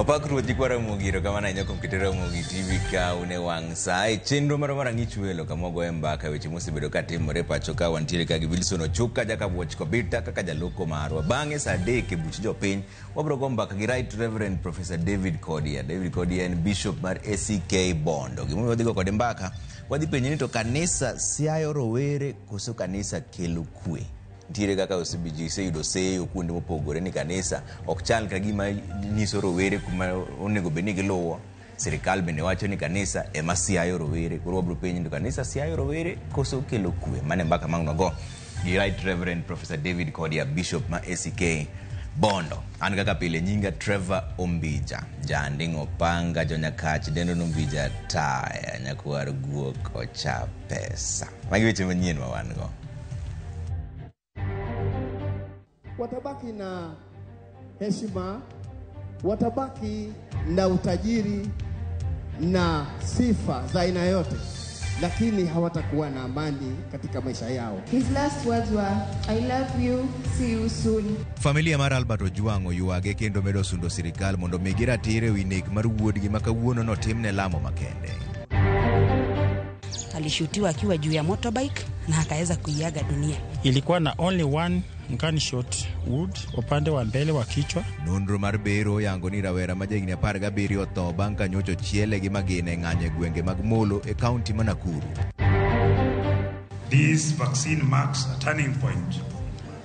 Opak Ruoth nyikwa Ramogi, erokamano ahinya kuom keto Ramogi TV ka un e wang' sa e chenro marwa mar Ang'ich Welo kama wagoye mbaka weche mosebedo ka timore pacho ka. Wantiere ka gi Wilson Ochuka Jakabuoch Kobita kaka jaloko marwa. Bang'e sa 3 e buch jopiny wabiro go mbaka gi Right Reverend Professor David Kodia. David Kodia en Bishop mar ACK Bondo. Gimomiyo wadhi go kode mbaka, wadhi penje ni to kanisa siayo rowere koso kanisa kelo kwe? Nitiere kaka ji oseyudo seyo kuonde mopogore ni kanisa ok chal ka gima nyiso rowere kuma onego bed ni giluwo. Sirikal bende wacho ni kanisa ema siayo rowere. Koro wabiro penjo ni kanisa siayo rowere koso kelo kwe? Mano e mbaka ma wago gi Right Reverend Professor David Kodia, Bishop ma ACK Bondo. An kaka pile nyinga Trevor Ombija, Janding Opanga, Jonyakach, Dendo Ombija Taya, Nyakwar Guok Ocha Pesa. Magi weche manyien ma wan go. Watabaki na heshima, watabaki na utajiri na sifa za aina yote, lakini hawatakuwa na amani katika maisha yao. His last words were, I love you, see you soon. Familia mar Albert Ojwang' oywage kendo medo sundo sirikal mondo omigi ratiro ewi nek mar wuodgi ma kawuono notimne lamo makende. Alishutiwa akiwa juu ya motorbike na akaweza kuiaga dunia. Ilikuwa na only one gunshot wound upande wa mbele wa kichwa. Nonro mar bero oyango ni rawera ma jahigni 17 otho bang' ka nyocha ochiele gi magina e ng'anyo e gwenge mag Molo e kaunti ma Nakuru. This vaccine marks a turning point.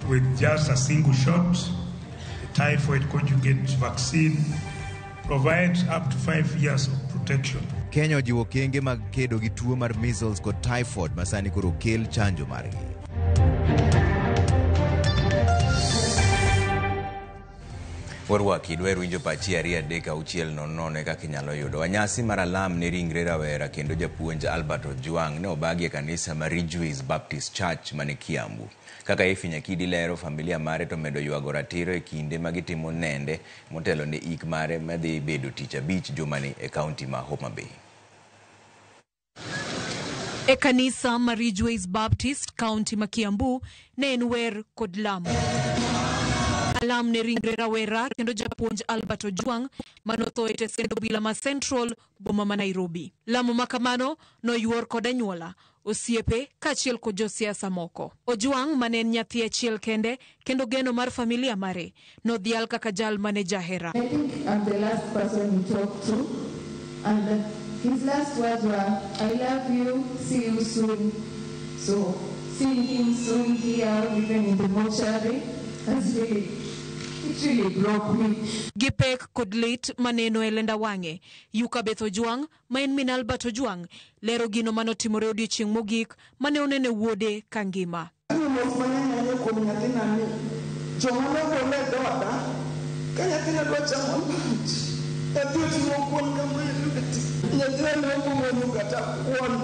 With just a single shot, the typhoid conjugate vaccine provides up to 5 years of protection. Kenya ojiwo okenge mag kedo gi tuo mar measles kod typhoid ma sani koro okel chanjo margi. Warwaki, dwaher winjo pachi 2 3 6 0 0 kaka inyalo yudo. Wanyasi mar alam ne ringre rawera kendo japuonj Albert Ojwang' ne obagi e kanisa mar Ridgeways Baptist Church mane Kiambu. Kaka Effie Nyakidi lero, familia mare to medo ywago ratiro e kinde ma gitimo nende motelo ne ik mare madhi bedo tich abich jumani e kaunti ma Homa Bay. E kanisa mar Ridgeways Baptist, kaunti ma Kiambu, ne en wer kod lamo. Alam ne ringre rawera kendo japuonj Albert Ojwang' manotho e tesend obila ma Central, boma ma Nairobi. Lamo ma kamano noyuor kod anyuola, osiepe kaachiel kod josiasa moko. Ojwang' mane en nyathi achiel kende kendo geno mar familia mare nodhial kaka jal mane jahera. I think I'm the last person he talked to, and his last words were, I love you, see you soon. So seeing him soon here, even in the mortuary, has really, it really broke me. Gi pek kod lit maneno e lenda wang'e, Yuka Beth Ojwang', ma en min Albert Ojwang', lero gino manotimore odiechieng' mogik mane onene wuode ka ngima. Mos mang'eny ahinya kuom nyathina ni joma nogole e dhoda ka nyathina dwa chamo lunch, nyathi oting'o kuon kama e lwete, nyathina ne ok ong'eyo kata kuon.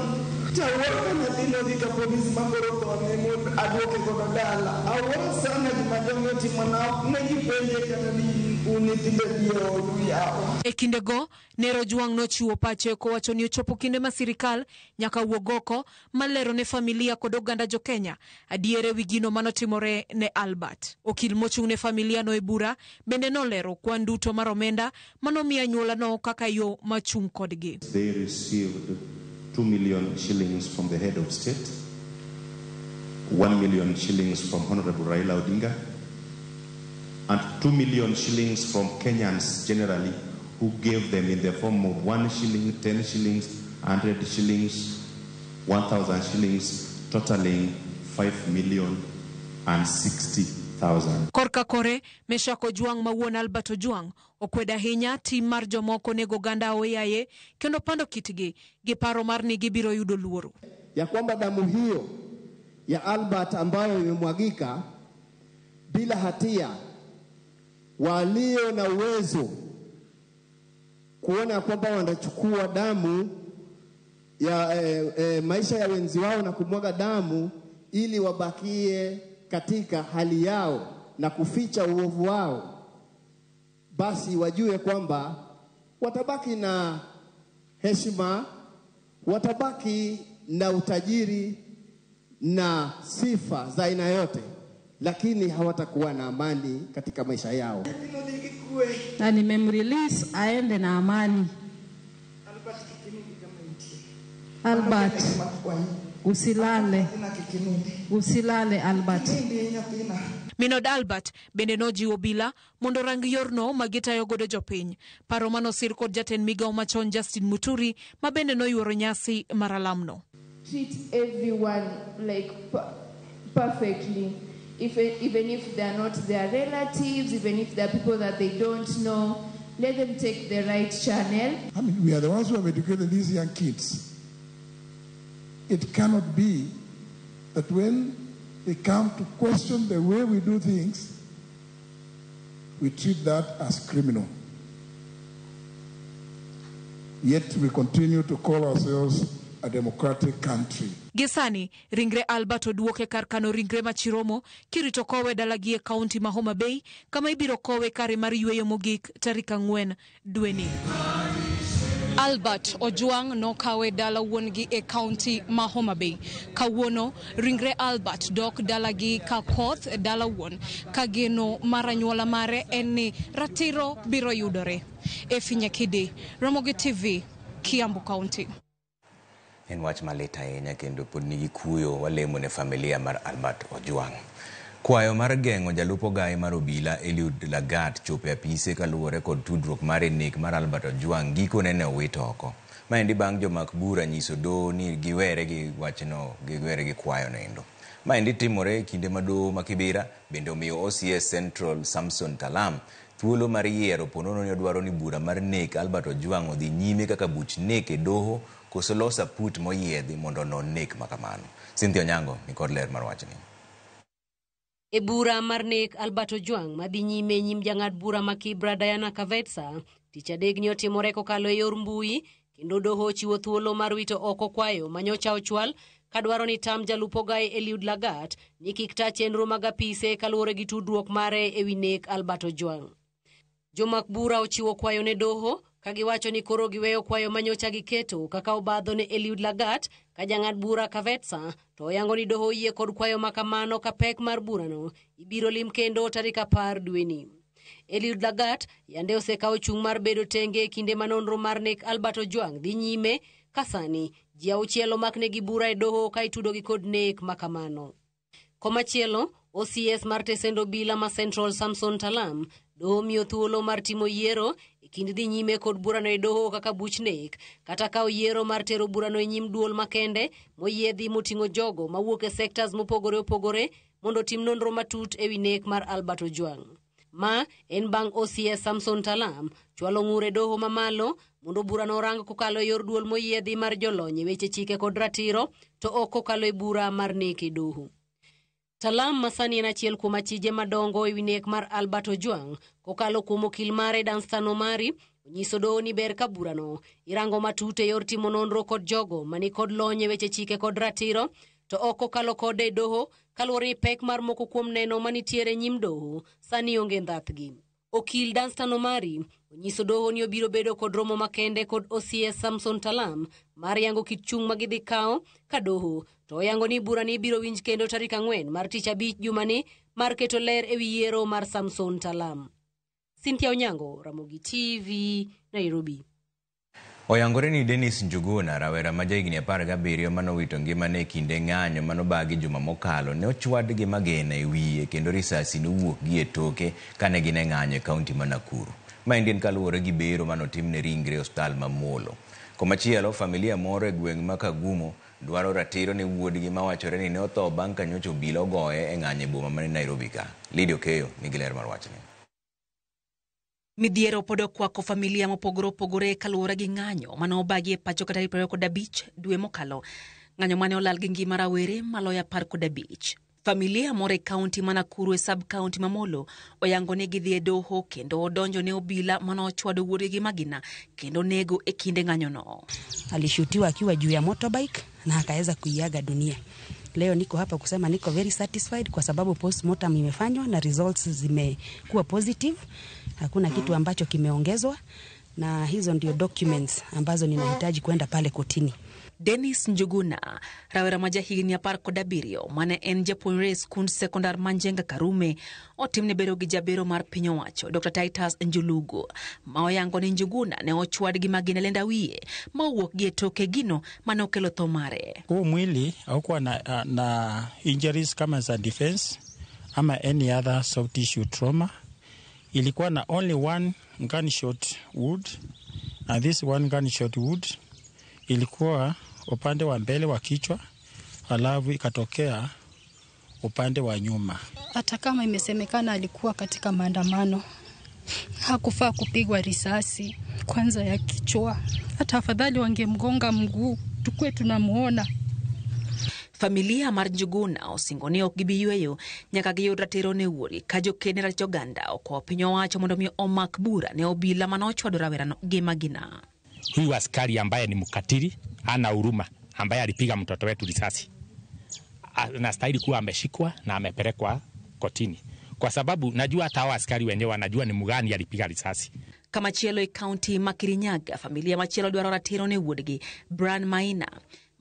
Tawuoro ka nyathina odhi ka polis ma koro thone mondo aduoke godo dala. Awuoro sana gima jogi otimona, ok ne gipenje kata ni un nyithindo adi e odu yawa. E kindego, Ner Ojwang' nochiwo pache kowacho ni ochopo kinde ma sirikal nyaka wuog oko malero ne familia kod oganda jo Kenya adier ewi gino manotimore ne Albert. Okil mochung' ne familia no e bura bende nolero kwan duto mar omenda manomiyo anyuolano kaka yo machung' kodgi. They received 2 million shillings from the head of state, 1 million shillings from Honorable Raila Odinga, and 2 million shillings from Kenyans generally who gave them in the form of 1 shilling, 10 shillings, 100 shillings, 1,000 shillings, totaling 5,060,000. Korka kore, Meshak Ojwang' ma wuon Albert Ojwang' okwedo ahinya tim mar jomoko nego oganda aoyaye kendo pando kitgi gi paro mar ni gibiro yudo luoro. Ya kwamba damu hiyo ya Albert ambayo imemwagika bila hatia, walio na uwezo kuona kwamba wanachukua damu ya maisha ya wenzi wao na kumwaga damu ili wabakie katika hali yao na kuficha uovu wao, basi wajue kwamba watabaki na heshima, watabaki na utajiri na sifa za aina yote, lakini hawatakuwa na amani katika maisha yao. Na nimemrelease aende na amani. Albert, usilale. Usilale Albert. Minod Albert bende nojiwo obila mondo rang yorno ma gitayo godo jopiny. Paro manosir kod jatend migawo machon Justin Muturi ma bende noyuoro nyasi mar alamno. Treat everyone like perfectly. Even if they are not their relatives, even if they are people that they don't know, let them take the right channel. I mean, we are the ones who have educated these young kids. It cannot be that when they come to question the way we do things, we treat that as criminal. Yet we continue to call ourselves a democratic country. Gisani, ringre Albert oduoke kar kano ringre machiromo kirito kowe dalagi e kaunti ma Homa Bay kama ibiro kowe kare mar yweyo mogik tarik 4 dweni. Albert Ojwang nokawe dala wuon-gi e kaunti ma Homa Bay. Kawuono ringre Albert dok dalagi ka koth e dala wuon ka geno mar anyuola mare en ni ratiro biro yudore. Efi Nyakidi, Ramogi TV, Kiambu County. En wach malit ahinya kendo pod nigi kuyo walemo ne familia mar Albert Ojwang. Kwayo mar geng'o jalup ogaye mar obila Eliud Lagat chopo e apise kaluwore kod tudruok mare nek mar Albert Ojwang gikone ne owit oko. Maendi bang' jomak bura nyiso doho ni giwere gi wachno, giwere gi kwayo noendo. Maendi timore e kinde ma doho ma Kibera bende omiyo OCS Central Samson Talam thuolo mar yiero ponono ni odwaro ni bura mar nek Albert Ojwang odhi nyime kaka buch nek e doho koso loso aput moyiedhi mondo onon nek makamano. Cynthia Onyango ni kod ler mar wachni. E bura mar nek Albert Ojwang madhi nyime nyim jang'ad bura ma Kibra Diana Kavetsa, tich adek ni otimore kokalo e yor mbui kendo doho ochiwo thuolo mar wito oko kwayo manyocha ochwal kadwaro ni tam jalup ogaye Eliud Lagat ni kik ta chenro mag apise kaluwore gi tudruok mare ewi nek Albert Ojwang. Jomak bura ochiwo kwayo ne doho kagiwacho ni koro giweyo kwayo manyocha giketo kaka obadho ne Eliud Lagat ka jang'ad bura Kavetsa to oyango ni doho oyie kod kwayo makamano ka pek mar burano ibiro lim kendo tarik 10 dweni. Eliud Lagat yande osekawo chung' mar bedo tenge e kinde ma nonro mar nek Albert Ojwang dhi nyime ka sani ji 6 omaknegi bura e doho ka itudogi kod nek makamano. Komachielo, OCS mar tesend obila ma Central Samson Talam doho miyo thuolo mar timo yiero e kind dhi nyime kod burano e doho kaka buch nek kata kawo yiero mar tero burano e nyim duol makende moyiedhi moting'o jogo mawuok e sectors mopogore opogore mondo otim nonro matut ewi nek mar Albert Ojwang. Ma en bang' OCS Samson Talam chwalo ng'ur e doho mamalo mondo burano orang kokalo e yor duol moyiedhi mar jolony e weche chike kod ratiro to ok kokalo e bura mar nek e doho. Talam masani en achiel kuom achije madongo ewi nek mar Albert Ojwang kokalo kuom okil mare Danstan Omari onyiso doho ni ber ka burano irango matut e yor timo nonro kod jogo mani kod lony e weche chike kod ratiro to ok kokalo kode e doho kaluwore ni pek mar moko kuom neno manitiere nyim doho sani onge ndhathgi. Okil Danstan Omari onyiso doho ni obiro bedo kod romo makende kod OCS Samson Talam mar yango kit chung' ma gidhi kawo ka doho to oyango ni burani ibiro winj kendo tarik 4 mar tich abich jumani mar keto ler ewi yiero mar Samson Talam. Cynthia Onyango, Ramogi TV, Nairobi. Oyangore ni Dennis Njuguna, rawera ma jahigni 17 manowito ngimane e kinde ng'anyo manobagi juma mokalo, ne ochwad gi magina e wiye kendo risasi nowuok gi e toke kane gin e ng'anyo e kaunti ma Nakuru. Maendi en kaluwore gi bero manotimne ringre e osiptal ma Molo. Komachielo, familia moro e gweng' ma Kagumo dwaro ratiro ne wuodgi mawachore ni ne otho bang' ka nyocha obila ogoye e ng'anyo e boma ma Nairobi ka. Lydia Okeyo nigi ler mar wachni. Midhiero pod okwako familia mopogore opogore kaluwore gi ng'anyo mane obagi e pacho ka tarik 25 dwe mokalo. Ng'anyo mane olal gi ngima rawere maloyo 15. Familia moro e kaunti ma Nakuru e sub kaunti ma Molo oyango ni gidhi e doho kendo odonjo ne obila mane ochwado wuodgi gi magina kendo nego e kinde ng'anyono. Alishutiwa akiwa juu ya motorbike na akaweza kuiaga dunia. Leo niko hapa kusema niko very satisfied kwa sababu postmortem imefanywa na results zimekuwa positive. Hakuna kitu ambacho kimeongezwa na hizo ndio documents ambazo ninahitaji kwenda pale kotini. Dennis Njuguna, rawera ma jahigni 17 mane en japuonjre e skund sekondar ma Njenga Karume, otimne bero gi jabero mar piny owacho Dr. Titus Njulugu, ma oyango ni Njuguna ne ochwad gi magina lenda wiye ma owuok gi e toke gino mane okelo tho mare. Huu mwili haukuwa na injuries kama za defense ama any other soft tissue trauma. Ilikuwa na only one gunshot wound, and this one gunshot wound ilikuwa upande wa mbele wa kichwa, alafu ikatokea upande wa nyuma. Hata kama imesemekana alikuwa katika maandamano, hakufaa kupigwa risasi kwanza ya kichwa. Hata afadhali wangemgonga mguu, tukue tunamuona. Familia mar Njuguna osingo ni ok gibi yweyo nyaka giyud ratiro ne wuori ka joked ne ratich oganda okwayo piny owacho mondo mi omak bura ne obila mane ochwado rawerano gi magina. Huyu askari ambaye ni mkatili, hana huruma, ambaye alipiga mtoto wetu risasi, anastahili kuwa ameshikwa na amepelekwa kotini, kwa sababu najua hata hao askari wenyewe wanajua ni mgani alipiga risasi. Kamachielo e kaunti ma Kirinyaga, familia machielo dwaro ratiro ne wuodgi Brian Maina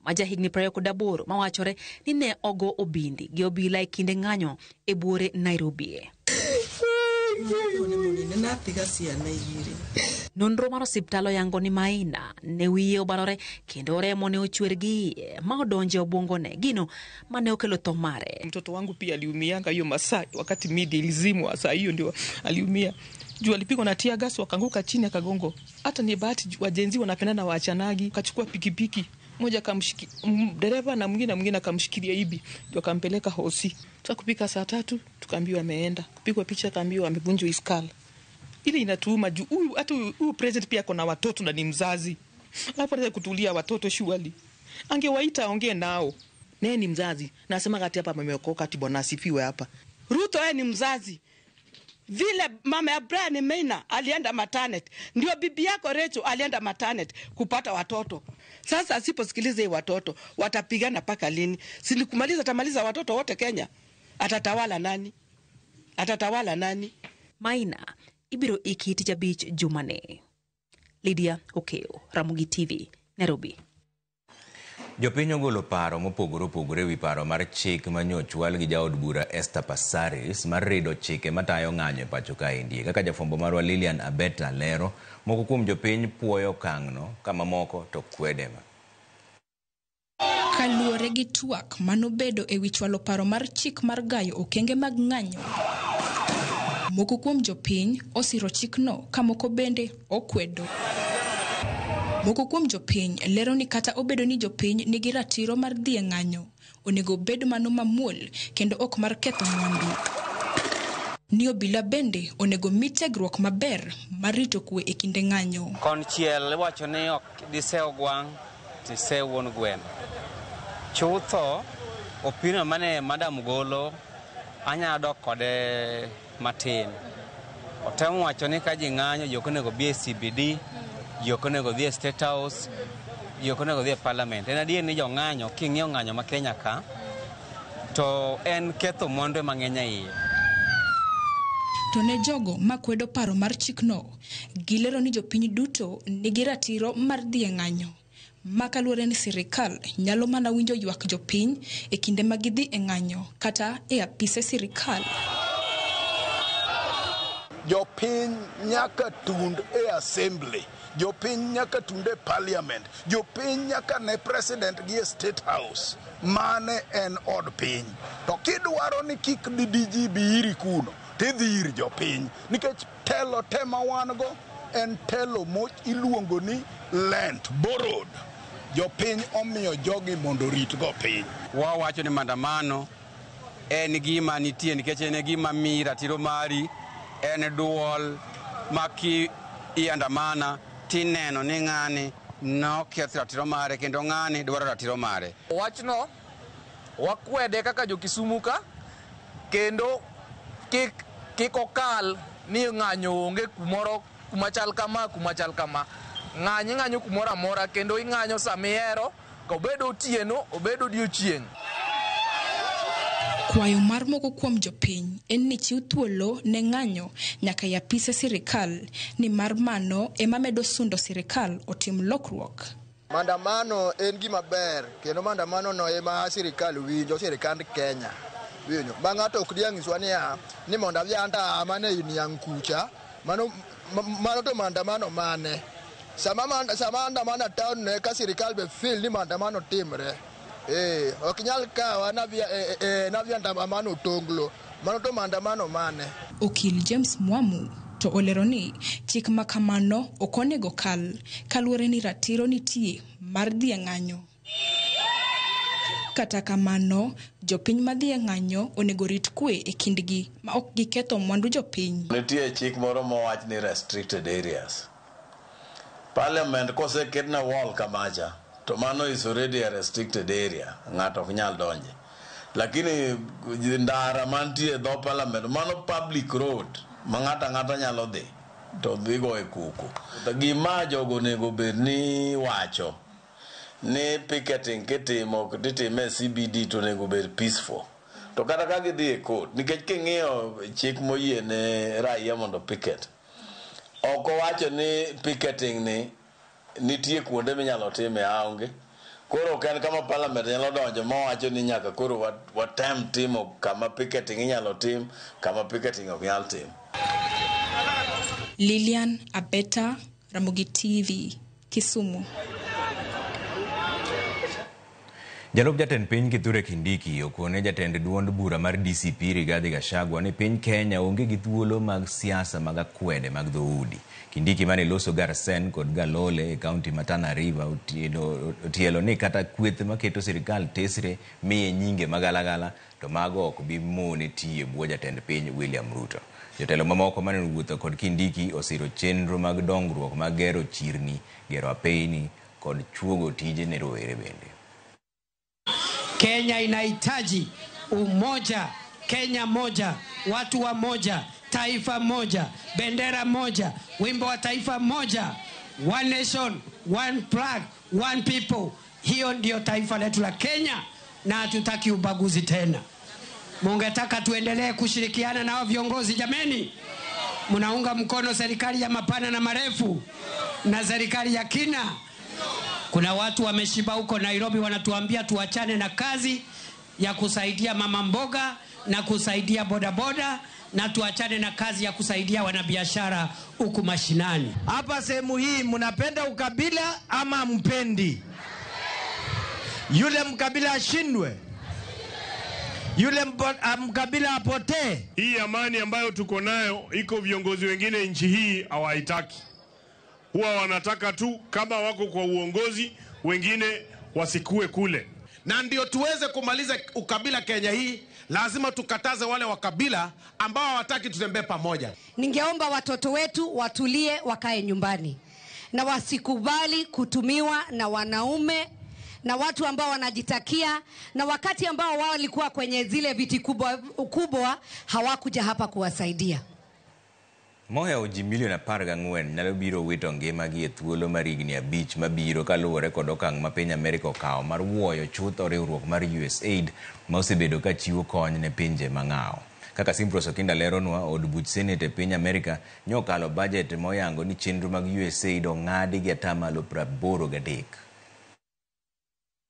ma jahigni 28 mawachore ni ne ogo obindi gi obila e kinde ng'anyo e buore Nairobi. Nonro mar osiptal oyango ni Maina ne wiye obarore kendo remo ne ochwer gi iye ma odonjo e obwongone, gino mane okelo tho mare. Mtoto wangu pia aliumianga hiyo masaa, wakati media ilizimwa, saa hiyo ndio aliumia. Juu alipigwa na tear gas wakaanguka chini akagongo. Hata ni bahati wajenzi wanapendana waachanagi, akachukua pikipiki mmoja akamshiki dereva na mwingine akamshikilia hivi ndio akampeleka hosi. Sasa kupika saa 3 tukaambiwa ameenda. Kupigwa picha akaambiwa amevunjwa iskala. Ile inatuuma juu huyu hata huyu president pia ako na watoto na ni mzazi. Alafu anataka kutulia watoto shuali. Angewaita aongee nao. Naye ni mzazi. Nasema kati hapa ameokoka ati bwana asifiwe hapa. Ruto yeye ni mzazi. Vile mama ya Brian Maina alienda maternity, ndio bibi yako Rachel alienda maternity kupata watoto. Sasa asiposikiliza watoto watapigana paka lini? Si nikumaliza, atamaliza watoto wote Kenya. Atatawala nani? Atatawala nani? Maina ibiro iki tich abich jumane. Lydia Okeo, Ramogi TV, Nairobi. Jopiny ogolo paro mopogore opogore ewi paro mar chik manyochwal gi jaod bura Esther Passaris mar rido chike matayo ng'anyo e pacho kaendi. Kaka jafwambo marwa Lilian Abeta lero, moko kuom jopiny puoyo okang'no ka mamoko to kwede. Kaluwore gi twak manobedo ewi chwalo paro mar chik mar gayo okenge mag ng'anyo, moko kuom jopiny osiro chikno ka moko bende okwedo. Moko kuom jopiny lero ni kata obedo ni jopiny nigi ratiro mar dhi e ng'anyo, onego bed mano mamuol kendo ok mar ketho mwandu. Ni obila bende onego mi tiegruok maber mar rito kwe e kinde ng'anyo. Konchiel iwacho ni ok disew gwang' tisew wuon gweno. Chutho opinion mane madam golo anyalo dok kode matin. Otemo wacho ni ka ji ng'anyo ji ok onego bi e CBD, ji ok onego dhi e State House, ji ok onego dhi e Parliament. En adier ni jong'anyo king'iyo ng'anyo ma Kenya ka to en ketho mwandu mang'eny e iye. To ne jogo makwedo paro mar chikno, gilero ni jopiny duto nigi ratiro mar dhi e ng'anyo. Ma kaluwore ni sirikal nyalo mana winjo ywak jopiny e kinde ma gidhi e ng'anyo kata e apise sirikal. Jopiny nyaka tund e assembly, jopiny nyaka tund e parliament, jopiny nyaka ne president gi e State House. Mane en od piny. To kidwaro ni kik DDG bi iri kuno, tidhi ir jopiny. Nikech telo te ma wan go en telo mo iluongo ni lent, borrowed. Jopiny omiyo jogi mondo oritgo piny. Wawacho ni maandamano en gima nitie nikech en gima miyi ratiro mari, en duol ma ki iandamana tineno ni ng'ani noketh ratiro mare kendo ng'ani dwaro ratiro mare. Wachno wakwede kaka jo-Kisumu ka, kendo kik okal ni ng'anyo onge kumoro kuma chal kama, kuma chal kama. Ng'anyo ing'anyo kumoro amora kendo ing'anyo sama ihero, ka obedo otieno, obedo odiochieng'. Kwayo mar moko kuom jopiny en ni chiw thuolo ne ng'anyo nyaka e apise sirikal, nimar mano ema medo sundo sirikal otim lokruok. Maandamano en gima ber kendo maandamano no ema sirikal winjo, sirikand Kenya winjo. Ma ng'ato ok diang' nyiswa niya ni mondo adhi andamane e niang' kucha, mano to maandamano mane? Sama andamano town ne ka sirikal be feel ni maandamano timre. Ok nyal kawa nadhi andamano Tonglo, mano to maandamano mane? Okil James Mwamu to olero ni chik ma kamano ok onego kal kaluwore ni ratiro nitie mar dhi e ng'anyo. Kata kamano, jopiny madhi e ng'anyo onego rit kwe e kindgi ma ok giketho mwandu jopiny. Nitie chik moro mowach ni restricted areas. Parliament koseketne wall kamacha, to mano is already a restricted area, ng'ato ok nyal donje. Lakini ndara mantie e dho parliament, mano public road ma ng'ato ang'ata nyalo dhi to dhi go e koko. Gima jogo onego bed ni wacho ni picketing kitimo titime e CBD to onego bed peaceful. To kata ka gidhi e court, nikech king'iyo chik moyie ne raia mondo picket, ok owacho ni picketing ni nitie kuonde minyalo time aonge. Koro ok en kama parliament nyalo donjo mowacho ni nyaka koro watem timo kama picketing inyalo tim, kama picketing ok nyal tim. Lilian Abeta, Ramogi TV, Kisumu. Jalup jatend piny Kithure Kindiki okone jatend duond bura mar DCP Rigathi Gachagua ni piny Kenya onge gi thuolo mag siasa mag akwede mag dhoudi. Kindiki mane loso Garsen kod Galole e kaunti ma Tana River otielo ni kata kweth maketo sirikal tesre miye nyinge magalagala to mago ok bi mone tiyo e bwo jatend piny William Ruto. Jotelo mamoko mane owuotho kod Kindiki osiro chenro mag dongruok mag gero chirni, gero apeyni kod chuogo tije ne rowere bende. Kenya inahitaji umoja, Kenya moja, watu wa moja, taifa moja, bendera moja, wimbo wa taifa moja, one nation, one flag, one people. Hiyo ndio taifa letu la Kenya na hatutaki ubaguzi tena. Mungetaka tuendelee kushirikiana na viongozi jameni? Mnaunga mkono serikali ya mapana na marefu na serikali ya kina? Kuna watu wameshiba huko Nairobi wanatuambia tuachane na kazi ya kusaidia mama mboga na kusaidia bodaboda na tuachane na kazi ya kusaidia wanabiashara huku mashinani. Hapa sehemu hii mnapenda ukabila ama mpendi? Yule mkabila ashindwe, yule mkabila apotee. Hii amani ambayo tuko nayo, iko viongozi wengine nchi hii hawaitaki. Huwa wanataka tu kama wako kwa uongozi wengine wasikue kule. Na ndio tuweze kumaliza ukabila Kenya hii, lazima tukataze wale wakabila ambao hawataki tutembee pamoja. Ningeomba watoto wetu watulie, wakae nyumbani na wasikubali kutumiwa na wanaume na watu ambao wanajitakia, na wakati ambao wao walikuwa kwenye zile viti kubwa kubwa hawakuja hapa kuwasaidia. Mohewo ji milion 14 nyalo biro wito ngimagi e thuolo mar higni 5 mabiro kaluwore kod okang' ma piny Amerka okawo mar wuoyo chutho riwruok mar USAID ma osebedo ka chiwo kony ne pinje mang'awo. Kaka Simprose Okinda leronwa, od buch Senate e piny Amerka nyokalo bajet moyango ni chenro mag USAID ong'adi gi 83%.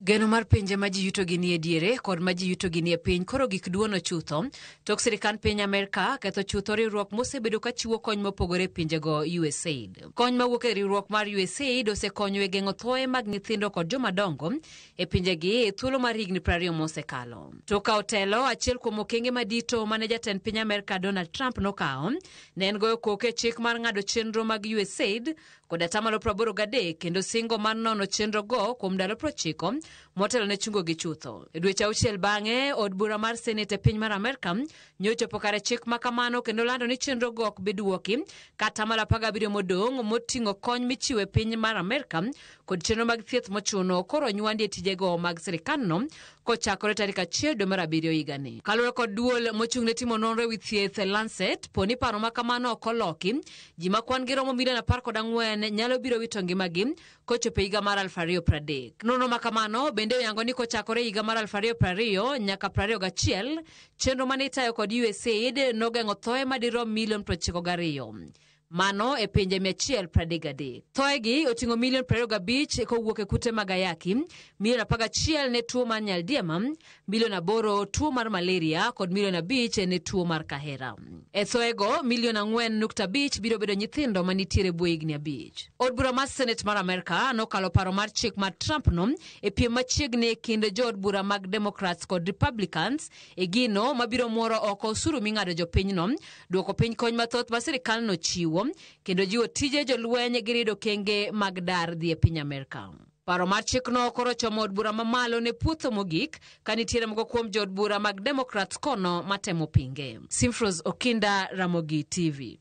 Geno mar pinje ma ji yutogi nie diere kod ma ji yutogi nie piny koro gik duono chutho tok sirikand piny Amerka ketho chutho riwruok mosebedo ka chiwo kony mopogore e pinjego USAID. Kony mawuok e riwruok mar USAID osekonyo e geng'o thoe mag nyithindo kod jomadongo e pinjegi e thuolo mar higni 20 mosekalo. Tok kawo telo, achiel kuom okenge madito mane jatend piny Amerka Donald Trump nokawo ne en goyo koke chik mar ng'ado chenro mag USAID kod 83% kendo singo mar nono chenro go kuom ndalo 90 motelo ne chungo gi chutho. E dweche 6 bang'e, od bura mar Senate e piny mar Amerka nyochopo kare chik ma kamano kendo lando ni chenro go ok bi duoki kata mana 17 modong' moting'o kony michiwo e piny mar Amerka kod chenro mag thieth mochuno koro nywandi e tijego mag sirikandno kochakore tarik 1 dwe mar 7 higani. Kaluwore kod duol mochung' ne timo nonro ewi thieth Lancet, po ni paro ma kamano ok oloki, ji ma kwan gi romo milion 14 nyalo biro wito ngimagi kochopo higa mar 2030. Nonro ma kamano bende oyango ni kochakore higa mar 2020 nyaka 2021, chenro mane itayo kod USAID nogeng'o thoe madirom milion 92. Mano e pinje 133. Thoegi oting'o milion 25 kowuok e kute mag ayaki, milion 11 ne tuo mar nyaldiema, milion 8 tuo mar malaria kod milion 5 ne tuo mar kahera. E thoego, milion 4.5 biro bedo nyithindo manitiere bwo higni 5. Od bura mar Senate mar Amerka nokalo paro mar chik mar Trump no e piem machiegni e kind jood bura mag Democrats kod Republicans e gino mabiro muoro oko osuru ming'ado jopinyno, duoko piny kony mathoth ma sirikalno chiwo, kendo jiwo tije jolweny gi rido kenge mag dar dhi e piny Amerka. Paro mar chikno koro chomo od bura mamalo ne puotho mogik ka nitiere moko kuom jood bura mag Democrats kono matemo pinge. Simfros Okinda, Ramogi TV.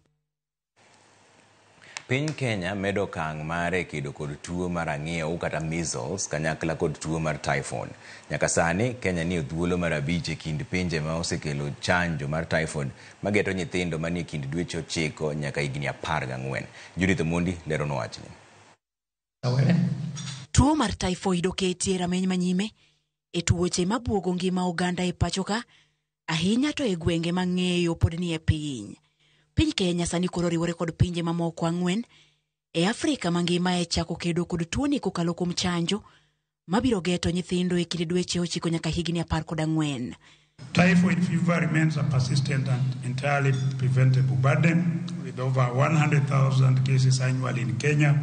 Piny Kenya medo okang' mare e kedo kod tuo mar ang'iew kata measles kanyakla kod tuo mar typhoid. Nyaka sani, Kenya ni e thuolo mar 5 e kind pinje ma osekelo chanjo mar typhoid mageto nyithindo manie kind dweche 9 nyaka higni 14. Judith Omondi leronwa wachni. Tuo mar typhoid oketi e rameny manyime e tuoche mabuogo ngima oganda e pacho ka, ahinya to e gwenge mang'eyo pod ni e piny. Piny Kenya sani koro riwore kod pinje mamoko 4 e Afrika mangima e chako kedo kod tuoni kokalo kuom chanjo mabiro geto nyithindo e kind dweche 9 nyaka higni 14. Typhoid fever remains a persistent and entirely preventable burden, with over 100,000 cases annually in Kenya,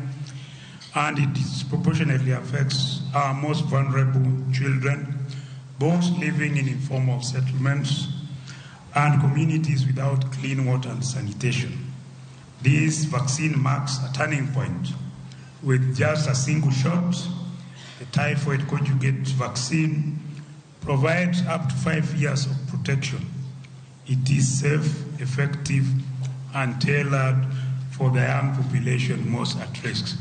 and it disproportionately affects our most vulnerable children, those living in informal settlements and communities without clean water and sanitation. This vaccine marks a turning point. With just a single shot, the typhoid conjugate vaccine provides up to 5 years of protection. It is safe, effective, and tailored for the young population most at risk.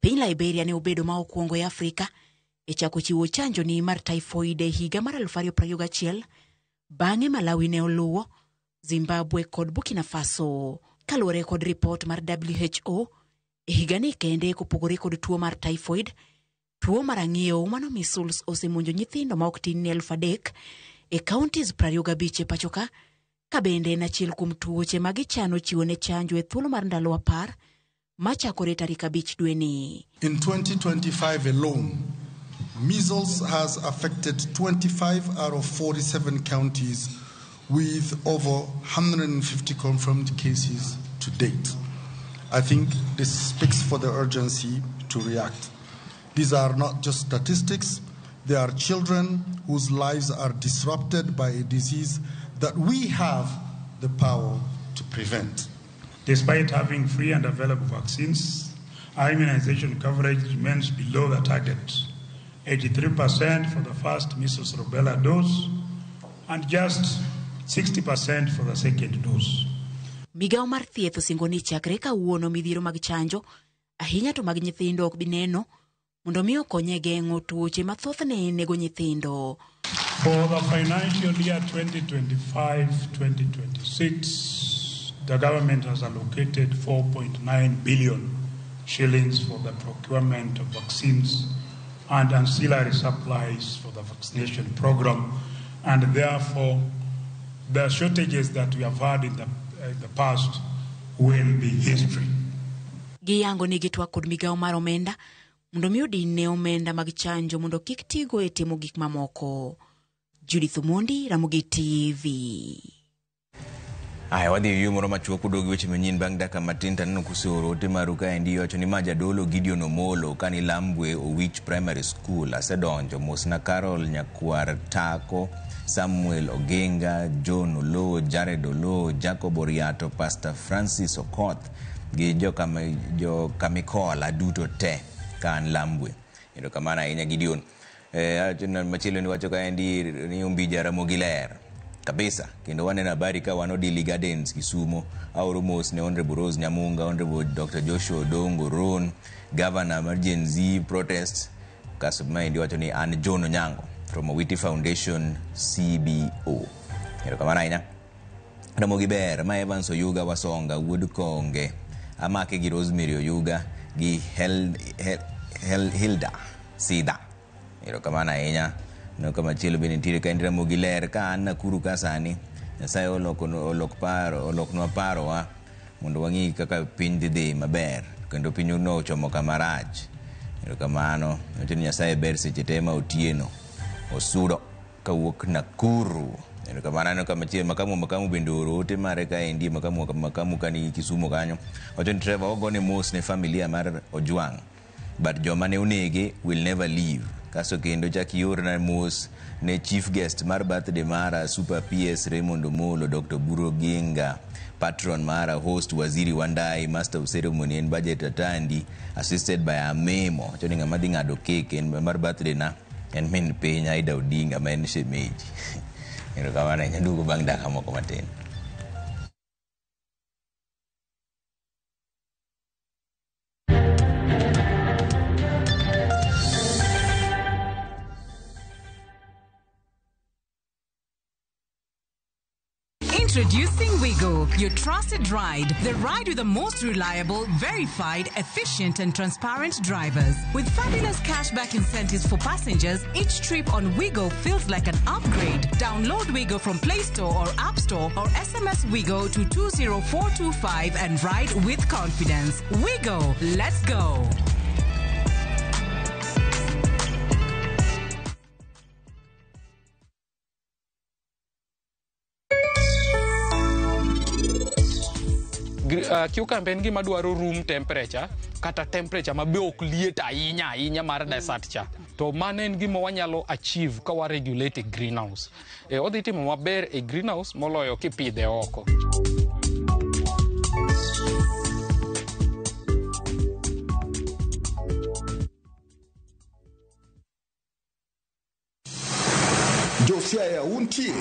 Piny Liberia ne obedo ma okwongo e Afrika e chako chiwo chanjo ni mar typhoid e higa mar 2021, bang'e Malawi ne oluwo, Zimbabwe kod Burkina Faso. Kaluwore kod ripot mar WHO, e higani kende kopogore kod tuo mar typhoid, tuo mar ang'iew mano measles osemonjo nyithindo ma ok tin ne 3,000 e counties 25 e pacho ka, ka bende en achiel kuom tuoche ma gichano chiwo ne chanjo e thuolo mar ndalo 10 machakore tarik 5 dweni. In 2025 alone, measles has affected 25 out of 47 counties with over 150 confirmed cases to date. I think this speaks for the urgency to react. These are not just statistics, they are children whose lives are disrupted by a disease that we have the power to prevent. Despite having free and available vaccines, our immunization coverage remains below the target, 83% for the first measles rubella dose and just 60% for the second dose. Migawo mar thieth osingo ni chakre kawuono midhiero mag chanjo, ahinya to mag nyithindo ok bi neno, mondo mi okony e geng'o tuoche ma thothne nego nyithindo. For the financial year 2025-2026, the government has allocated 4.9 billion shillings for the procurement of vaccines and ancillary supplies for the vaccination program, and therefore the shortages that we have had in the past will be history. Giyango ni gitwak kod migawo mar omenda mondo mi odin ne omenda mag chanjo mondo kik tigo e timo gik mamoko. Judith Omondi, Ramogi TV. Aya, wadhi e yuo moro machuok udogi weche manyien bang' dakika matin to aneno kuseoro ote maru kaendi iwacho ni ma jadolo Gideon Omolo kani Lambwe Owich Primary School asedonjo mosna Carol Nyakwar Tako, Samuel Oginga, John Oloo, Jared Oloo, Jacob Oriato, Pastor Francis Okoth gi Jokamikola duto te ka an Lambwe. Erokamano ahinya Gideon. Machielo ni wacho kaendi ni Ombija Ramogi ler kabisa kendo waneno habari ka wan Odili Gardens Kisumo. Aoro mos ne Honorable Rose Nyamunga, Honorable Dr. Joshua Odongo Ron, Governor mar Gen Z protest. Kasto maendi wacho ni an John Onyango from Owiti Foundation CBO. Erokamano ahinya. Ramogi ber ma Evans Oyuga Wasonga wuod Konge amake gi Rosemary Oyuga gi Hilda Sida. Erokamano ahinya. No kama chielo bende nitiere ka Ramogi ler ka an Nakuru ka sani Nyasaye olok paro oloknwa parowa. Mondo wang'i kaka piny dhi dhi maber kendo piny no ochomo kama rach. Erokamano. Wacho ni Nyasaye ber seche te ma otieno. Osudo kawuok Nakuru. Erokamano. Aneno kama chielo makamu bende ooro ote mare kaendi makamu kani Kisumu kanyo. Wacho ni Trevor ogone mos ne familia mar Ojwang. But joma ne onege will never leave. Kaso kendo chak iorna mos ne chief guest mar birthday mara Super PS Raymond Omolo, Dr. Buro Ginga, patron mara host Waziri Wandai, master of ceremony en Budget Atandi, assisted by Amemo. Wacho ni ng'ama dhi ng'ado cake en mar birthday na en min piny Aida Odinga ma en shemeji. Erokamano ahinya, duogo bang' dakika moko matin. Introducing Wigo, your trusted ride. The ride with the most reliable, verified, efficient, and transparent drivers. With fabulous cashback incentives for passengers, each trip on Wigo feels like an upgrade. Download Wigo from Play Store or App Store or SMS Wigo to 20425 and ride with confidence. Wigo, let's go. Cucumber en gima dwaro room temperature kata temperature ma be ok liet ahinya ahinya mar desert cha. To mano en gima wanyalo achieve ka wa regulate e greenhouse. Odhi timo maber e greenhouse moloyo kipidhe oko. Josiaya untie.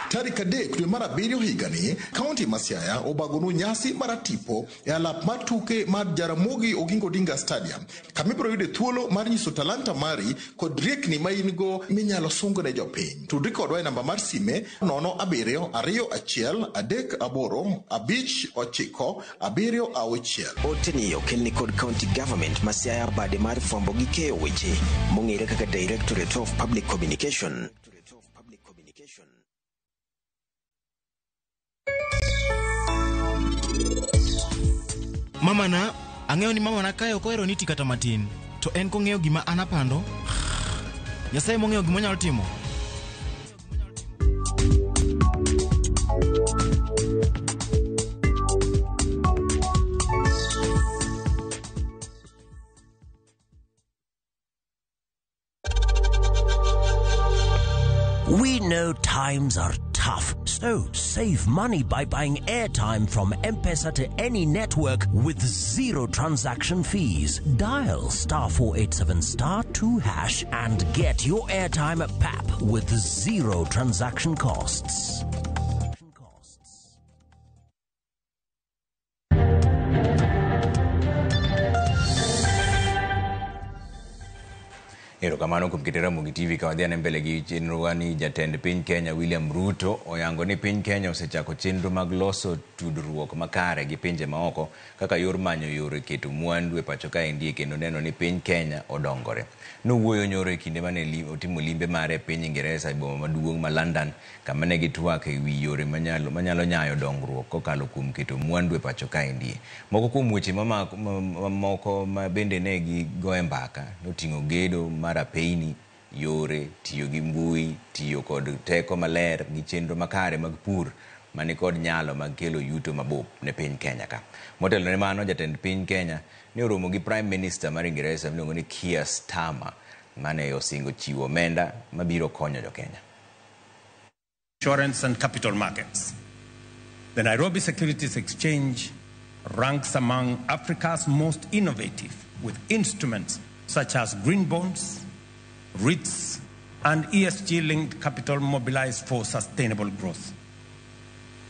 Tarik 3 dwe mar 7 higani, kaunti ma Siaya obagonu nyasi mar tipo e alap mar tuke mar Jaramogi Oginga Odinga Stadium, kama ibiro yude thuolo mar nyiso talanta mari kod riekni ma in go minyalo sung ne jopiny. Tudri kodwa e namba mar sime 07 21 38 59 76. Oteni okelni kod County Government ma Siaya bade mar fwambo gi keyo weche mong'ere kaka Directorate of Public Communication. Mamana, ang'eyo ni mamana kae ok ohero niti kata matin. To en kong'eyo gima an apando. Nyasaye mong'eyo gima onyalo timo. We know times are tough, so save money by buying airtime from M-Pesa to any network with zero transaction fees. Dial *487 *2# and get your airtime at PAP with zero transaction costs. Erokamano kuom keto Ramogi TV ka wadhi ane mbele gi chenro ni jatend piny Kenya William Ruto oyango ni piny Kenya osechako chenro mag loso tudruok makare gi pinje maoko kaka yor manyo yore keto mwandu e pacho kaendi kendo neno ni piny Kenya odongore. Nowuoyo nyoro e kinde mane otimo limbe mare e piny Ingeresa e boma maduong' ma London kama ne gitwak e wi yore manyalo nyayo dongruok kokalo kuom keto mwandu e pacho kaendi. Moko kuom weche mamoko ma bende ne gigoye mbaka noting'o gedo mar apeyni, yore, tiyo gi mbui, tiyo kod teko maler gi chenro makare mag pur mani kod nyalo mag kelo yuto mabup ne piny Kenya ka. Motelo ne mano, jatend piny Kenya ne oromo gi Prime Minister mar Ingeresa miluongo ni Keir Starmer mane osingo chiwo omenda mabiro konyo jo Kenya. Insurance and capital markets. The Nairobi Securities Exchange ranks among Africa's most innovative with instruments such as green bonds, REITs, and ESG-linked capital mobilized for sustainable growth.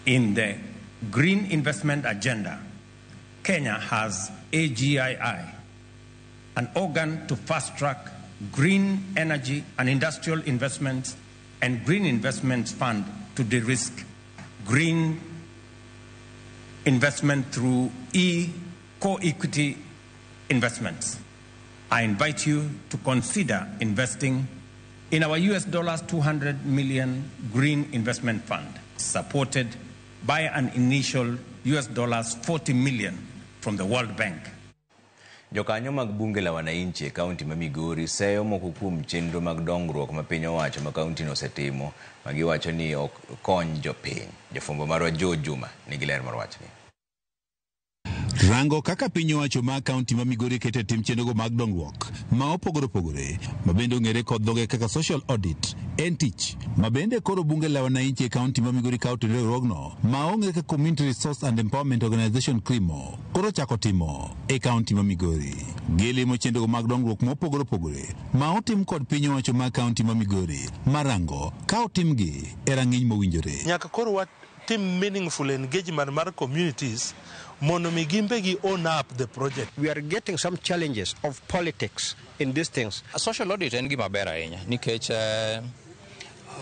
In the Green Investment Agenda, Kenya has AGII, an organ to fast-track green energy and industrial investments and Green Investments Fund to de-risk green investment through co-equity investments. I invite you to consider investing in our US $200 million Green Investment Fund, supported by an initial $40 million from the World Bank. Jokanyo mag bunge la wananchi e kaunti ma Migori seyo moko kuom chenro mag dongruok ma piny owacho ma kauntino osetimo ma giwacho ni ok kony jopiny. Jafwambo marwa Joe Juma nigi ler mar wachni. Rango kaka piny owacho ma kaunti ma Migori keto e tim chenrogo mag dongruok ma opogore opogore ma bende ong'ere kod dhoge kaka social audit en tich ma bende koro bunge la wananchi e kaunti ma Migori kawo riwruogno ma ong'ere kaka Community Resource and Empowerment Organization CREMO koro chako timo e kaunti ma Migori. Gilimo chenrogo mag dongruok mopogore opogore ma otim kod piny owacho ma kaunti ma Migori marango ka otimgi e rang'iny mowinjore. Nyaka koro watim meaningful engagement mar communities mondo mi gimbe gi own up the project. We are getting some challenges of politics in these things. A social audit en gima ber ahinya nikech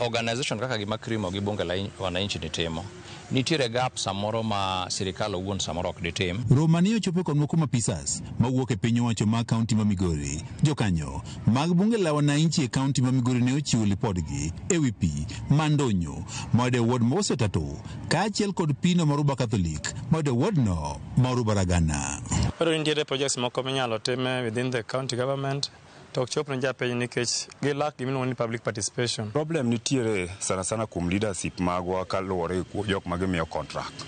organization kaka gima CREMO gi bunge la wananchi ni timo nitiere gap samoro ma sirikal owuon samoro ok ditim. Romani ochopo kod moko mapisas mawuok e piny owacho ma kaunti ma Migori. Jokanyo mag bunge la wananchi e kaunti ma Migori ne ochiwo lipodgi e wi pi Mandonyo mayudo e ward ma Osetatu kaachiel kod pino mar Uba Catholic mayudo e wardno mar Ubaragana. Koro nitiere projects moko minyalo tim within the county government to ok chop ne japiny nikech gilak gimiluongo ni public participation. Problem nitiere sana sana kuom leadership magwa kaluwore gi jok ma gimiyo contract.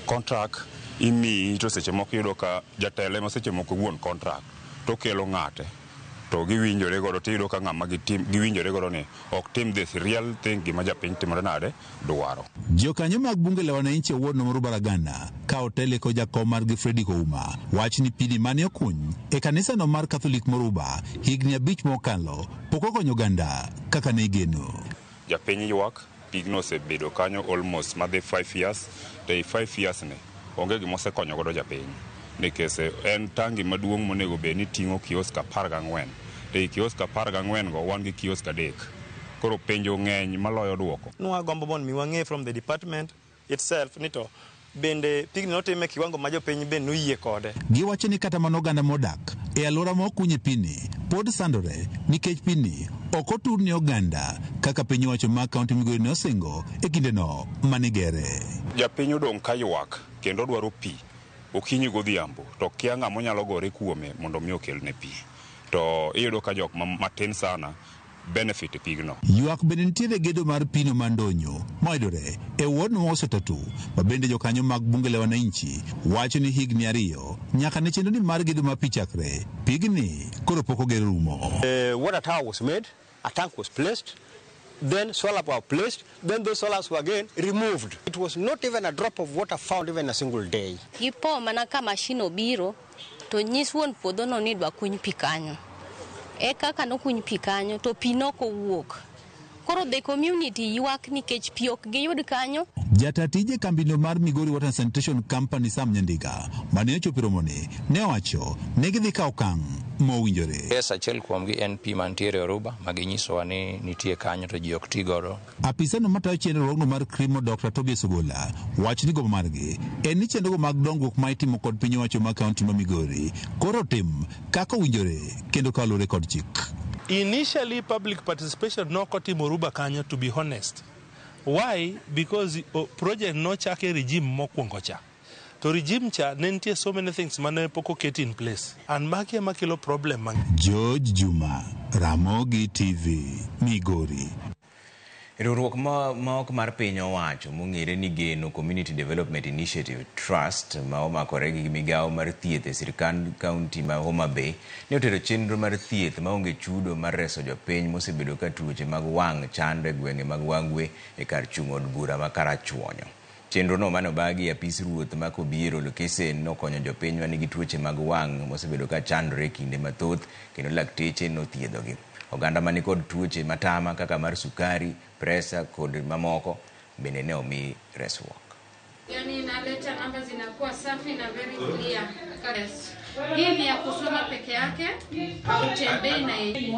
Contract imiyi to seche moko iyudo ka jatelo ema seche moko wuon contract to kelo ng'ate to giwinjore godo tiyudo ka ng'ama giwinjore godo ni ok tim this real thing gima japiny timore nade dwaro. Jokanyo mag bunge la wananchi e ward no mar Ubaragana ka otele kod jakom margi Freddy Kouma wach ni pini mane okuny e kanisano mar Catholic Moruba higni 5 mokalo pok okonyo oganda kaka ne igeno. Japiny ywak pigno osebedo kanyo almost madhi 5 years to e 5 years ni onge gima osekonyo godo japiny nikech en tangi maduong' monego bed ni ting'o kiosk 14 to e kiosk 14 go wan gi kiosk 3 koro penjo ng'eny maloyo duoko. Nwagombo mondo mi wang'e from the department itself ni to bende pigni notime kiwango ma jopiny bende noyie kode. Giwacho ni kata mana oganda modak e alwora ma okunye pini pod sandore nikech pini ok otur ne oganda kaka piny owacho ma kaunti Migori ne osingo e kindeno manigere. Japiny odong' ka ywak kendo dwaro pi okinyi godhiambo to kia ng'ama onyalo gore kuome mondo mi okelne pi to iyudo ka jok matin sana benefit pigno. Ywak bende nitiere gedo mar pino Mandonyo mayudore e ward ma Osetatu ma bende jokanyo mag bunge la wananchi wacho ni higni 2 nyaka ne chenro ni mar gedo mar pi chakre pigni koro pok oger rumo. Water tower was made, a tank was placed, then solar were placed, then those solars were again removed. It was not even a drop of water found even a single day. Gipo mana ka mashin obiro to nyis wuon puodhono ni idwa kuny pi kanyo. E kaka nokuny pi kanyo to pi nokowuok. Koro the community ywak nikech pi ok giyud kanyo. Jata tije kambino mar Migori Water and Sanitation Company Sam Nyandiga mane ochopo romone ne owacho ne gidhi kawo okang' mowinjore. Kes achiel kuomgi en pi mantiere Oruba ma ginyisowa ni nitie kanyo to ji ok ti godo. Apisano matayo chenro mar CREMO Dr. Tobias Ogola wacho ni gombo margi en ni chenrogo mag dongruok ma itimo kod piny owacho ma kaunti ma Migori koro tim kaka owinjore kendo kaluwore kod chik. Initially public participation nokotimo Oruba kanyo, to be honest. Why? Because project nochake regime mokwongo cha. To regime cha ne nitie so many things mane pok oket in place. And magi ema kelo problem mang'eny. George Juma, Ramogi TV, Migori. Riwruok ma ok mar piny owacho mong'ere ni Geno Community Development Initiative Trust ma omakore gi migawo mar thieth e sirkand kaunti ma Homa Bay ne otero chenro mar thieth maonge chudo mar reso jopiny mosebedo ka tuoche mag wang' chando e gwenge mag Wangwe e kar chung' od bura ma Karachuonyo. Chenro no mane obagi e apis ruoth ma Kobiero Lokesen nokonyo jopiny manigi tuoche mag wang' mosebedo ka chandore e kinde mathoth kendo lakteche nothiedhogi. Oganda mani kod tuoche matama kaka mar sukari, presa kod mamoko bende ne omi resruok. Yani inaleta namba zinakuwa safi na very clear. Yes. Hii ni ya kusoma peke yake, hautembei na yeye.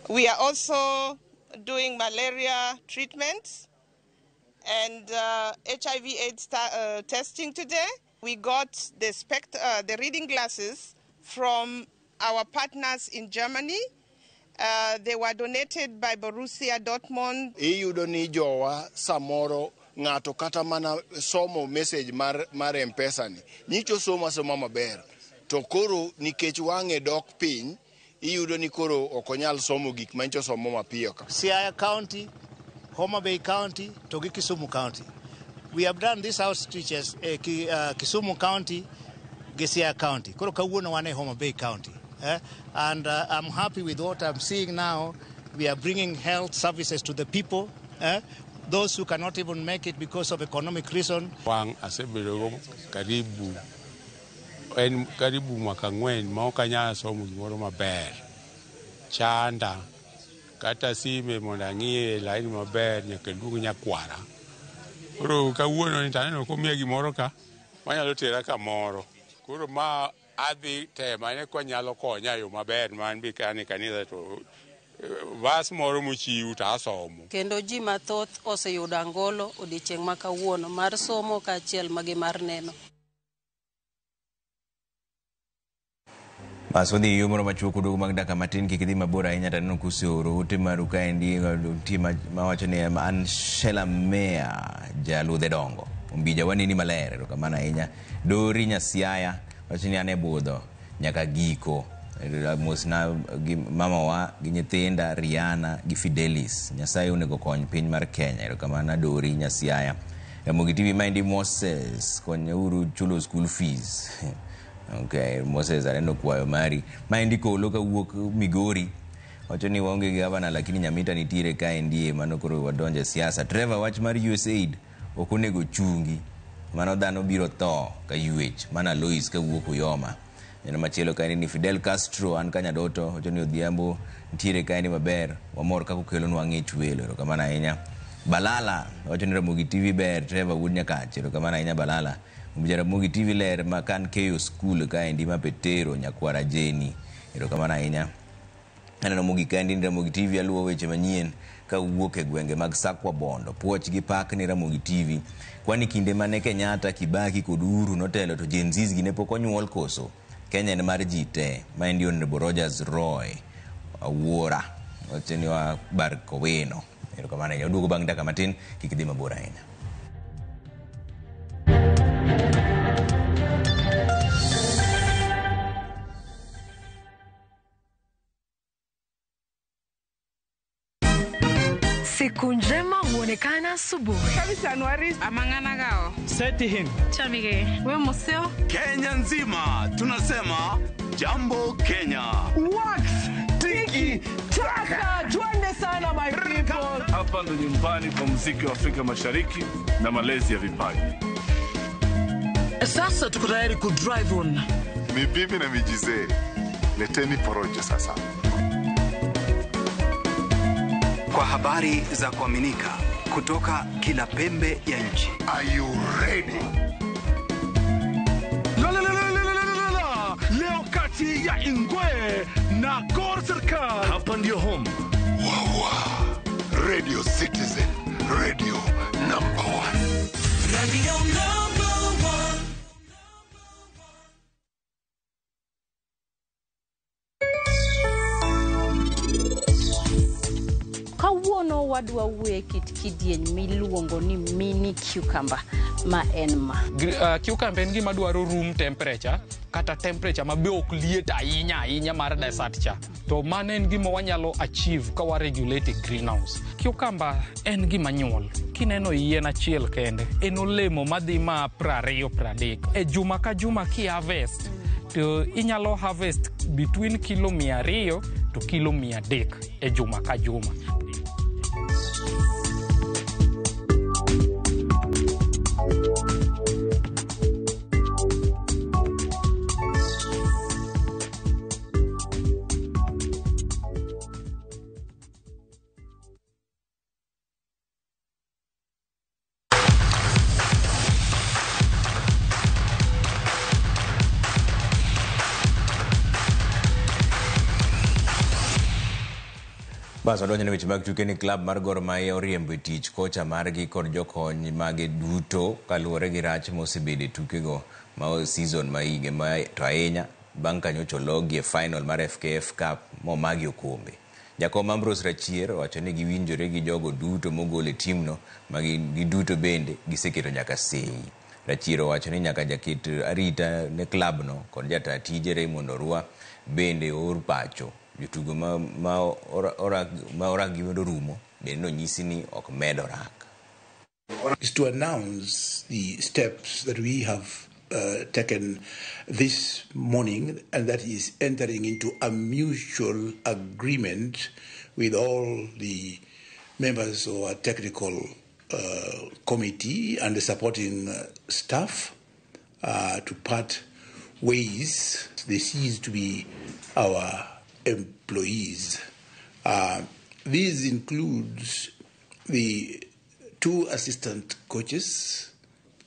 We are also doing malaria treatments and HIV/AIDS testing today. We got the reading glasses from our partners in Germany. They were donated by Borussia Dortmund. Iyudo ni jowa samoro ng'ato kata mana somo message mar M-Pesa ni nyicho somo asoma maber to koro nikech wang'e dok piny iyudo ni koro ok onyal somo gik manyicho somo mapiyo ka. Siaya County, Homa Bay County to gi Kisumu County. We have done these outreaches Kisumu County gi Siaya County. Koro kawuono wan e Homa Bay County. And I'm happy with what I'm seeing now. We are bringing health services to the people, those who cannot even make it because of economic reason. Wang' asebedogo karibu en karibu mwaka 4 ma ok anyal somo gimoro maber. Chanda kata sime mondo ang'iye laini maber nyaka luong nyakwara. Koro kawuono ni taneno komiya gimoro ka manyalo tera kamoro. Koro ma adhi temane kwanyalo konya e yo maber man be ka an e kanisa to vas moro mochiw to asomo. Kendo ji mathoth oseyudo angolo odiechieng' ma kawuono mar somo kaachiel magi mar neno. Bas wadhi yo moro machuok oduogo mag dakika matin kik idhi mabor ahinya to aneno kuseoro ote maru kaendi nitie mawacho ni an Shela Mea jaludhe dongo Ombija waneni maler erokamano ahinya. Dori Nyasiaya wacho ni an e budho nyaka giko mosna gi mamawa gi nyithinda Rihanna gi Fidelis. Nyasaye onego kony piny mar Kenya. Erokamano Dori Nyasiaya. Ramogi TV maendi Moses konyeuru chulo school fees. Okay, Moses aneno kwayo mari. Maendi Kolo kawuok Migori wacho ni waonge gi gavana lakini Nyamita nitiere kaendi mano koro wadonje siasa. Trevor wach mar USAID ok onego chungi. Mano dhano biro tho ka ywech. Mana Lois kawuok Uyoma. Neno machielo kaendi ni Fidel Castro an Kanyadoto wacho ni Odhiambo nitiere kaendi maber. Wamor kaka okelonwa ng'ich welo. Erokamano ahinya. Balala wacho ni Ramogi TV ber. Trevor wuod Nyakach. Erokamano ahinya Balala. Jaramogi TV ler ma kan keyo skul kaendi ma Petero nyakwara Jeni. Erokamano ahinya. Aneno mogik kaendi ni Ramogi TV aluwo weche manyien kawuok e gwenge mag Sakwa Bondo. Puoch gi pak ni Ramogi TV. Kwani kinde mane Kenyatta, Kibaki kod Uhuru notelo to Gen Zs gi ne pok onyuol koso. Kenya en mar ji te. Maendi Honorable Rogers Roy Awuora. Wacho ni wa bar Kowino. Erokamano ahinya. Oduogo bang' dakika matin kik idhi mabor ahinya. Siku njema huonekana asubuhi. Amang'anagao. Setihin. Chamige. We museo. Kenya nzima tunasema jambo Kenya. Wax tiki taka twende sana my people. Hapa ndo nyumbani kwa muziki wa Afrika Mashariki na malezi ya vipaji. Sasa tuko tayari ku drive on. Mibibi na mijizee. Leteni porojo sasa. Kwa habari za kuaminika kutoka kila pembe ya nchi. Are you ready? La la la la la la la. Leo kati ya Ingwe na Gor Serikal. Hapa ndio home. Wawa. Radio Citizen, radio number 1. Radio number 1. Kawuono wadwa wuoye kit kidieny miluongo ni mini cucumber ma en ma. Cucumber en gima dwaro room temperature kata temperature ma be ok liet ahinya ahinya mar desert cha. To mano en gima wanyalo achieve ka wa regulate greenhouse. Cucumber en gima nyuol. Kineno yien achiel kende, en olemo madhi ma 20 30. E juma ka juma ki harvest, to inyalo harvest between kilo 200 to kilo 300 e juma ka juma. Bas wadonjo ne weche mag tuke ni klab mar Gor Mahia oriembo e tich kocha margi kod jokony mage duto kaluwore gi rach mosebedo e tukego ma season ma hige ma to ahinya bang' ka nyocha ologi e final mar FKF Cup momagi okombe. Jakom Ambrose Rachier owacho ni giwinjore gi jogo duto mogol e timno ma giduto bende giseketo nyaka sei. Rachier owacho ni nyaka jaket arita ne klabno kod jata tije Raymond Orwa bende oor pacho. Jotugo ma orak gi orumo bende nonyisi ni ok med orak. Is to announce the steps that we have taken this morning, and that is entering into a mutual agreement with all the members of our technical committee and the supporting staff to part ways. They cease to be our employees. These includes the 2 assistant coaches,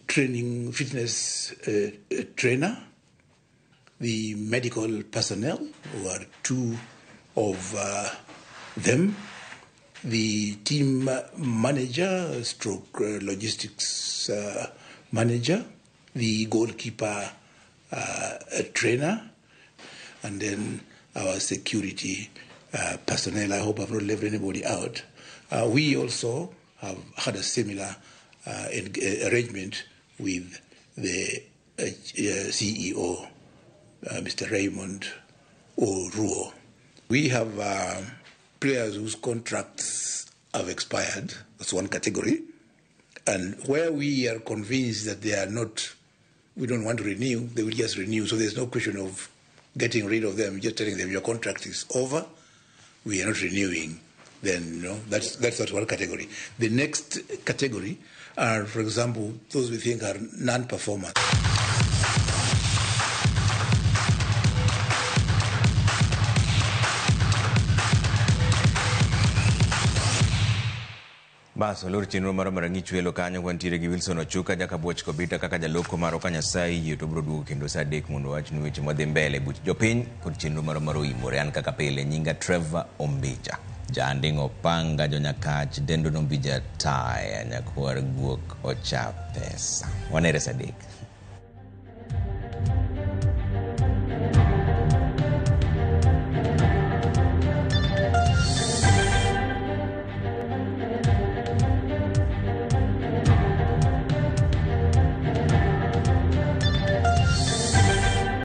training fitness trainer, the medical personnel, who are 2 of them, the team manager, stroke logistics manager, the goalkeeper trainer, and then our security personnel. I hope I've not left anybody out. We also have had a similar arrangement with the CEO, Mr. Raymond Oruo. We have players whose contracts have expired. That's one category. And where we are convinced that they are not, we don't want to renew, they will just renew. So there's no question of getting rid of them, just telling them your contract is over, we are not renewing. Then, you know, that's not one category. The next category are, for example, those we think are non-performers. Bas, olor chenro mar rang'ich welo kanyo wantiere gi Wilson Ochuka Jakabuoch Kobita kaka jaloko marwa ka Nyasaye yie to biro duogo kendo saa 3 mondo wachnu weche madhi mbele buch jopiny kod chenro mar oimore. An kaka pile nyinga Trevor Ombija. Janding'o Panga Jonyakach Dendo Nombija Taya Nyakwar Guok Ocha Pesa. Wanere saa 3.